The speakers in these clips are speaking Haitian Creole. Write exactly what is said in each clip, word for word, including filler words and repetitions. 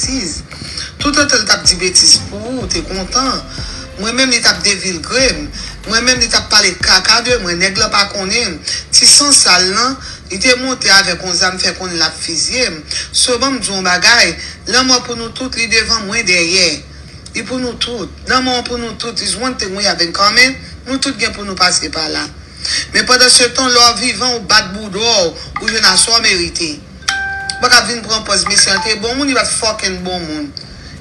betiz. Toutotan l t ap di betiz pou ou, ou te kontan. Mwen menm, li t ap devilgre m. Mwen menm, li t ap pale kaka de mwen. Nèg lan pa konnen m. Ti sansal lan, li te monte avèk yon zam, fè konnen l ap fizye m. So, ban m di w yon bagay, lanmò pou nou tout, li devan mwen dèyè. Li pou nou tout. Lanmò an pou nou tout. Is one thing we have in common. Nou tout gen pou nou pase pa la. Men pandan se tan, lè w vivan, ou bat bouda w, ou jwenn aswè w merite. Ou pa ka vin pran pòz mesye an te bon moun, li pa t fucking bon moun.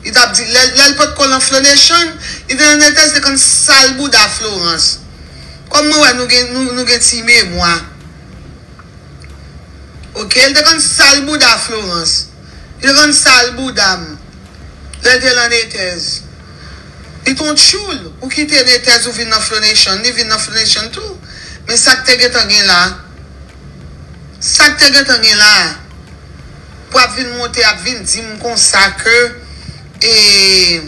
Li t ap di, lè, lè l potko nan Flow Nation, li te nan Nètèz, te konn sal bouda Florence. Kòm mwen wè nou gen, nou, nou gen ti memwa. Oke, l te konn sal bouda Florence. Li te konn sal bouda m. Lè l te nan Nètèz. Li t on tchoul. Ou kite Nètèz, ou vin nan Flow Nation. Li vin nan Flow Nation tou. Men sa k te gentan gen la? Sa k te gentan gen la? Pou ap vin monte, ap vin di m konsa ke, e,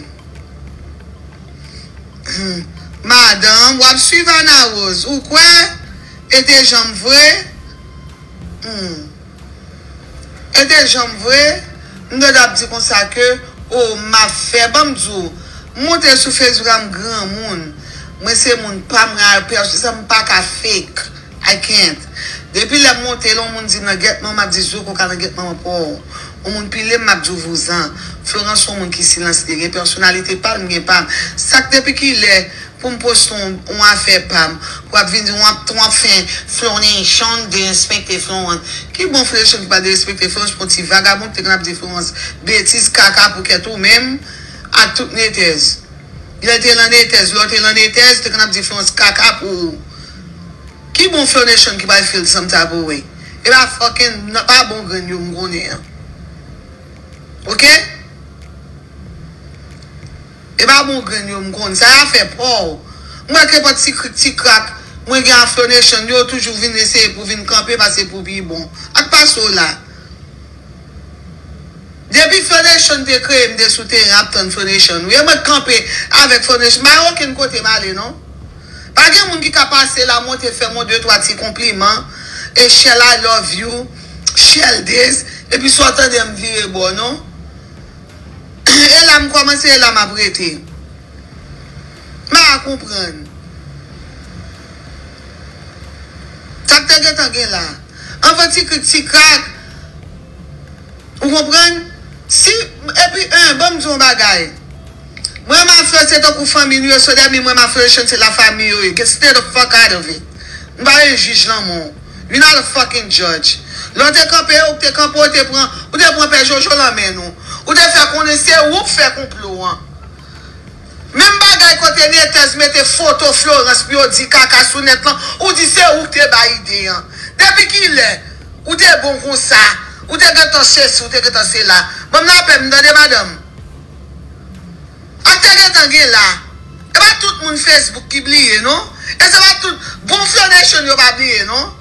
madanm, w ap swiv Ana Rose. Ou kwè? E te janm vre? Hmm. E te janm vre? M dwe t ap di konsa ke, o, m ap fè, ban m di w, m monte sou Facebook a, m granmoun. Mwen se moun pa m, mwen a pèsonn, sa m pa ka fake. I can't. Depi lè m monte, lè yon moun di m nan gèt manman, m ap di, Zouko ka nan gèt manman pa w. Yon moun pile m, m ap di w vouzan. Florence se yon moun ki silans, li gen pèsonalite pa l, m gen pa m. Sa k depi kilè pou m poste yon, yon afè pa m, w ap vin di, w ap, w ap fè Flow Nation derespekte Florence. Ki bon Flow Nation ki pa derespekte Florence pou yon ti vagabon ki te konn ap di Florence betiz, kaka pou kèt ou menm ak tout Nètèz. Lè te nan Nètèz, lè w te nan Nètèz, te konn ap di Florence kaka pou ou. Ki bon Flow Nation ki pral feel some type of way? E pa fucking, nan pa bon grenn yo m konnen an. Oke? E pa bon grenn yo m konnen. Sa y a fè pa w. M wè ke nenpòt ti krik, ti krak, mwen gen a Flow Nation, yo toujou vin eseye pou vin kanpe, pase pou pi bon. Ak pase w la. Depi Flow Nation te kreye, m te sou teren ap tann Flow Nation. Wi, e mwen k kanpe avèk Flow Nation. M pa gen okenn kote m ale, non. Pa gen moun ki ka pase la, monte fè m yon de twa ti konpliman. E Shell, I love you. Shell this. Epi sa w tande m vire bò, non. E la m kòmanse, e la m ap rete. M pa konprann. Sa k te gentan gen la? Anvan ti krik, ti krak. Ou konprann? Si, epi, en, ban m di w yon bagay. Mwen, m a Flow, se tankou fanmi nou ye, so that mean mwen, m a Flow Nation, se la famille yo ye. Get, stay the fuck out of it. M pa yon jij lanmò. You not a fucking judge. Lè w te kanpe, ou te kanpe, ou te pran, ou te pran pè Jojo nan men nou. Ou te fè konnen se ou k fè konplo an. Menm bagay kote Nètèz mete foto Florence pou yo di kaka sou nèt lan, ou di se ou k te bay ide an. Depi kilè ou te bon konsa? Ou te gentan sesi, ou te gentan sela. Ban m lapè m, tande madanm. Ak te gentan gen la. E pa tout moun Facebook ki bliye, non. E se pa tout bon Flow Nation yo pa bliye, non.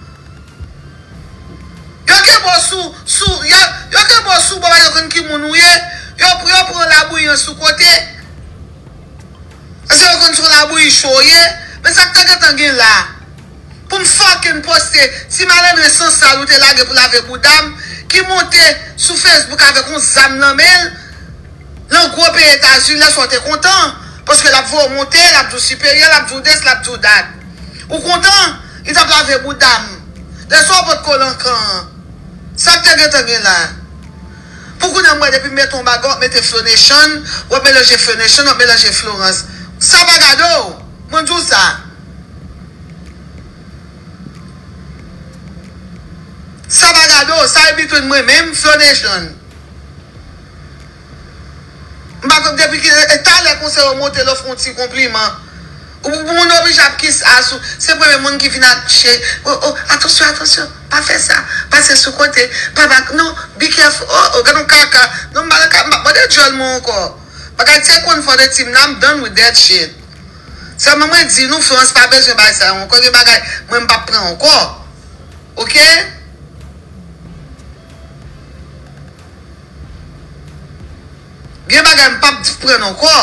Yo kenbe w sou, sou, yo, yo kenbe w sou bò, pa yo konn ki moun ou ye. Yo, yo pran labouyi an sou kote. Paske yo konn se yon labouyi cho w ye. Men sa k te gentan gen la. Pou m fucking poste ti malandren sansal ou te lage pou lave bouda m, ki monte sou Facebook avèk yon zam nan men l, nan gwo peyi Etazini, lè sa w te kontan. Paske l ap voye w monte, l ap di w siperyè, l ap di w this, l ap di w that. Ou kontan? Li t ap lave bouda m. Lè sa w potko nan kan an. Sa k te gentan gen la? Pou kounye a, m wè depi m mete yon bagay, w ap mete Flow Nation, w ap melanje Flow Nation, w ap melanje Florence. Sa pa gade w. Mwen di w sa. Sa pa gade w. Sa e between mwen menm, Flow Nation. M pa konn depi ki, e talè konsa yo monte, lè w fè yon ti konpliman. Ou, ou moun oblije ap kis asou. Se premye moun ki vin ak che. Oh, oh, atansyon, atansyon. Pa fè sa. Pase sou kote. Pa, pa, non, be careful. Oh, oh, gad yon kaka. Non, m pa nan ka, m pa mande djòl mwen ankò. Bagay te konn fò de tim nan, I'm done with that shit. Sèlman mwen di nou, Florence pa bezwen bay sa yo ankò. Gen bagay, mwen m p ap pran ankò. Oke? Gen bagay m p ap pran ankò.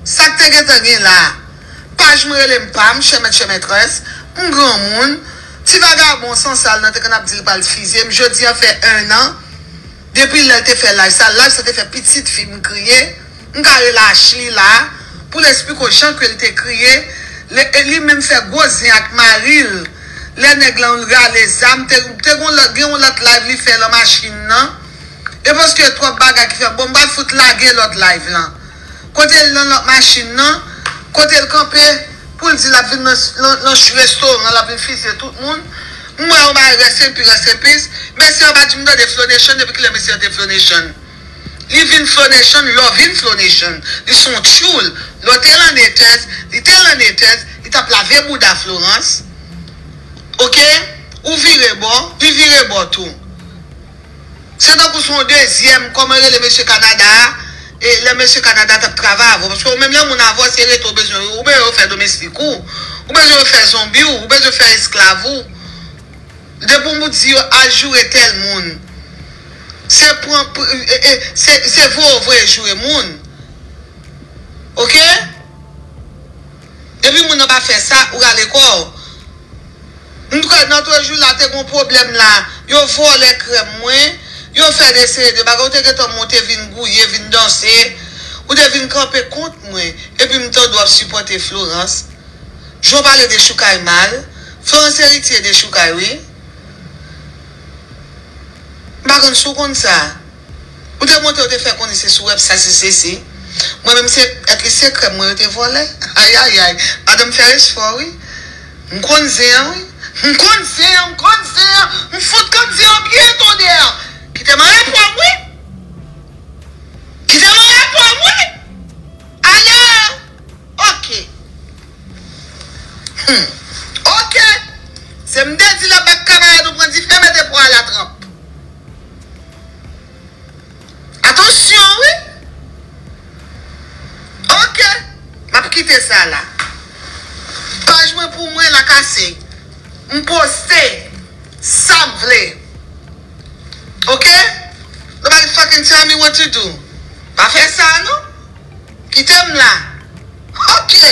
Sa k te gentan gen la? Paj mwen rele m pa m, chè mèt chè mètrès. M granmoun. Ti vagabon sansal nan te konn ap di l pral fizye m. Jodi a fè en an. Depi lè l te fè live sa, live sa te fè pitit fi m kriye. M ka rele Ashley la, pou l esplike w jan ke l te kriye. Li, li menm fè gwo zen ak mari l. Lè nèg lan rale zam, te, te gon lòt, gen yon lòt live li fè nan machin nan. E paske twòp bagay ki fè, bon, m pral fout lage lòt live lan. Kote l nan lòt machin nan, kote l kanpe, pou l di l ap vin nan, nan, nan restoran, l ap vin fizye tout moun. M wè yon bagay rest in peace, rest in peace. Mesye an pa di m tande Flow Nation, depi kilè mesye an te Flow Nation? Li vin Flow Nation, lè w vin Flow Nation. Li se yon tchoul. Lè w te Landetez, li te Landetez, li t ap lave bouda Florence. Oke? Ou vire bò, li vire bò tou. Se tankou se yon dezyèm, kòman yo rele mesye Kanada a, e lè mesye Kanada t ap travay avè w. Paske ou menm lè moun avè w, se rete w bezwen, ou bezwen yo fè domestik ou, ou bezwen yo fè zonbi w, ou bezwen fè esklav ou. Depi w di yo al joure tèl moun, se pran, pr- e- e- se se voye w voye joure moun. Oke? Depi moun nan pa fè sa, ou rale kò w. M kwè nan twò jou la te gon pwoblèm la. Yo vòlè krèm mwen. Yo fè de seri de bagay. Ou te gentan monte vin gouye, vin danse. Ou te vin kanpe kont mwen. Epi m tande w ap sipòte Florence. Jan w pale dechoukay mal. Florence eritye dechoukay, wi. M pa konn si w konn sa. Ou te monte, ou te fè konnen se sou wèb sa, se sesi. Mwen menm, se èt li se krèm mwen yo te vòlè. Ayayay. Madanm fè esfò, wi. M konn zen an, wi. M konn zen an, m konn zen an. M fout konn zen an byen, tonnè. Kite m anrepò m, wi. Kite m anrepò m, wi. Alo. Oke. Hmm. Oke. Se m te di l ap bat kamarad ou pran dife, mete pwa a la tranp. Atansyon, wi. Oke. M ap kite sa la. Paj mwen pou mwen la kase. M poste sa m vle. Oke? Nobody fucking tell me what to do. Pa fè sa, non. Kite m la. Oke.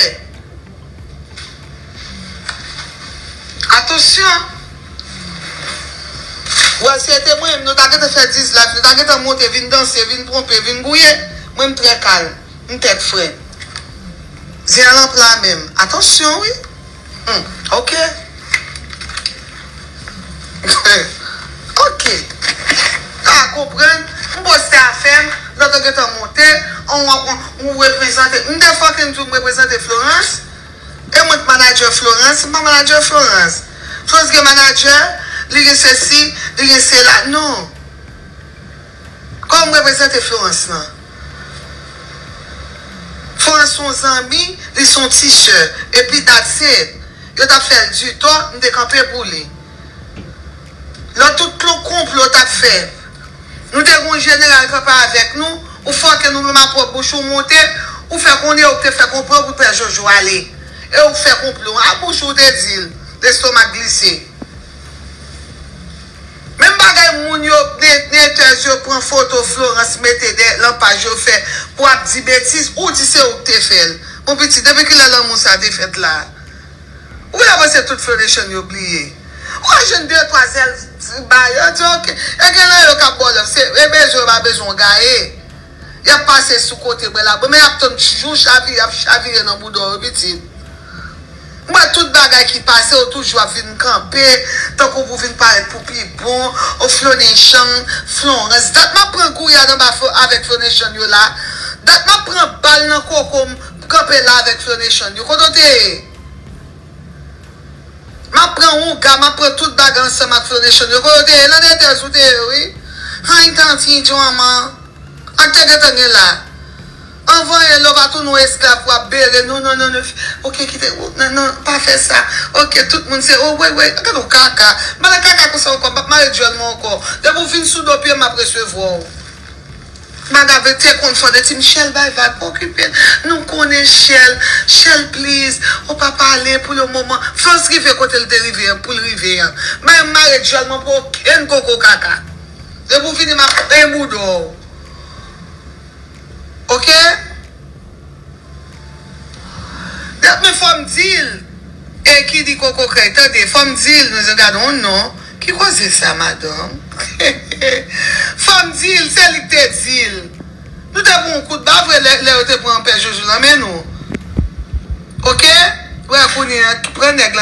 Atansyon. Wè, si se te mwen, nou ta gentan fè diz live, nou ta gentan monte, vin danse, vin ponpe, vin gouye. Mwen, m trè kalm. M tèt frèt. Zen an pla menm. Atansyon, wi. Hmm, oke. Oke. Ka konprann. M poste afè m. Lòt yo gentan monte. On, on, on, on reprezante. M te fucking di w m reprezante Florence. E mwen k manadjè Florence. M pa manadjè Florence. Florence gen manadjè. Li gen sesi. Li gen sela. Non. Kòman m reprezante Florence lan? Florence se yon zanmi, li se yon ti sè. Epi that's it. Yo t ap fè l di tò, m te kanpe pou li. Lè tout plon konplo t ap fè, nou te gen yon jeneral kanpe avèk nou, ou fòke nou menm ak pwòp bouch ou monte, ou fè konnen ou te fè konplo pou pè Jojo ale. E ou fè konplo. A bouch ou te di l, lestomak glise. Menm bagay moun yo, ne- netèz yo pran foto Florence mete dèyè lan paj yo fè pou ap di betiz, ou di se ou k te fè l. Mon pitit, depi kilè lanmou sa te fèt la? Ou genlè panse tout Flow Nation yo bliye? Ou ka jwenn de twa zèl ba yo, di oke. E gen nan yo k ap ba w lòf, se e bezwen yo pa bezwen w gaye. Y ap pase sou kote bwè la. Bon, men y ap tann jou chavire, y ap chavire nan bouda w, pitit. M wè tout bagay ki pase, ou toujou ap vin kanpe, tankou pou vin parèt pou pi bon, ou Flow Nation, Florence. Dat m ap pran gouyad anba Flo- avèk Flow Nation yo la. Dat m ap pran bal nan koko m, kanpe la avèk Flow Nation yo. Kote w te ye? M ap pran wouga, m ap pran tout bagay ansanm ak Flow Nation yo. Kote w te ye? Nan detèz ou te ye, wi. Hay, tanti, djwanman. Ak te gentan gen la. Anvan ye lè w pa tounen yon esklav pou ap bere. Non, non, non, non. Oke, kite. Non, non, pa fè sa. Oke, tout moun se, o, wè, wè. Gade yon kaka. M pa nan kaka konsa ankò. M p ap mare dyòl mwen ankò. Depi w vin sou do pye m, m ap resevwa w. Madam te konn fò de ti Michel bay vag, pa okipe l. Nou konnen Shell, Shell please. Ou pa pale pou le moman. Florence rive kote l te rive an, pou l rive an. M pa janm mare dyòl mwen pou okenn koko kaka. Depi w vini, m ap plen bouda w. Oke? Dat men fò m di l. E ki di koko krèy, tande, fò m di l, nou gade yon non. Ki koze sa, madanm? Fò m di l, se li k te di l. Nou te pran yon kout ba vre lè, lè yo te pran pè Jojo nan men nou. Oke? Wè kounye a, pran nèg la.